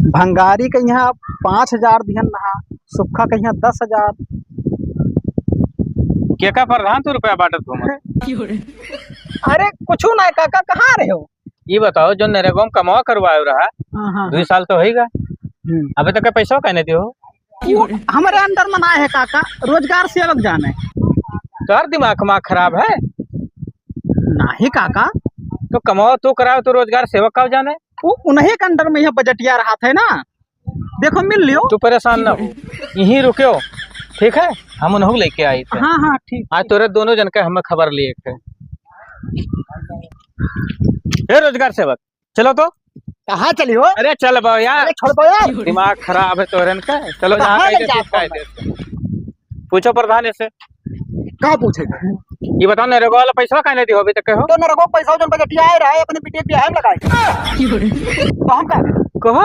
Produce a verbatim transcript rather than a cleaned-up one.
भंगारी के यहाँ पाँच हजार दिहन नहा, सुक्खा के यहाँ दस हजार। केका प्रधान तू रुपया बांटत घूमत? अरे कुछू ना काका, कहाँ रहे हो? ई बताओ, जो नरेगा में कमवा करवायो रहा, हाँ, हाँ, दुई हाँ। साल तो होइगा, हम्म। अबे तक के पैसा काहे नहीं दियो? वो हमरे under में ना है काका, रोजगार सेवक जाने। तोहर दिमाग, दिमाग खराब है? नहीं काका। तो कमवा तू कराओ तो रोजगार सेवक का जाने? वो उन्हीं के under में यह बजटिया रहा थे ना, देखो मिल लियो। तू परेशान ना हो, यहीं रुक्यो, ठीक है? हम उन्हों लेके आई थे। हाँ, हाँ, ठीक, आज ठीक। तोरे दोनों जन के हमें खबर लिए थे। हे रोजगार सेवक, चलो तो। कहाँ चली हो? अरे चल बा यार। अरे छोड़ बा यार। दिमाग खराब है तोरन का। चलो, जहाँ कहाँ कहीं ले दे, जात कहीं हो? दे। पूछो प्रधान से। का पूछे? ये बताओ, नरेगा वाला पैसा काहे नहीं दियो अभी तक के हो? तो नरेगा पैसा जौन बजटिया आए रहा है, अपने बिटिया के बियाह में लगाए। तो हम का? कहो।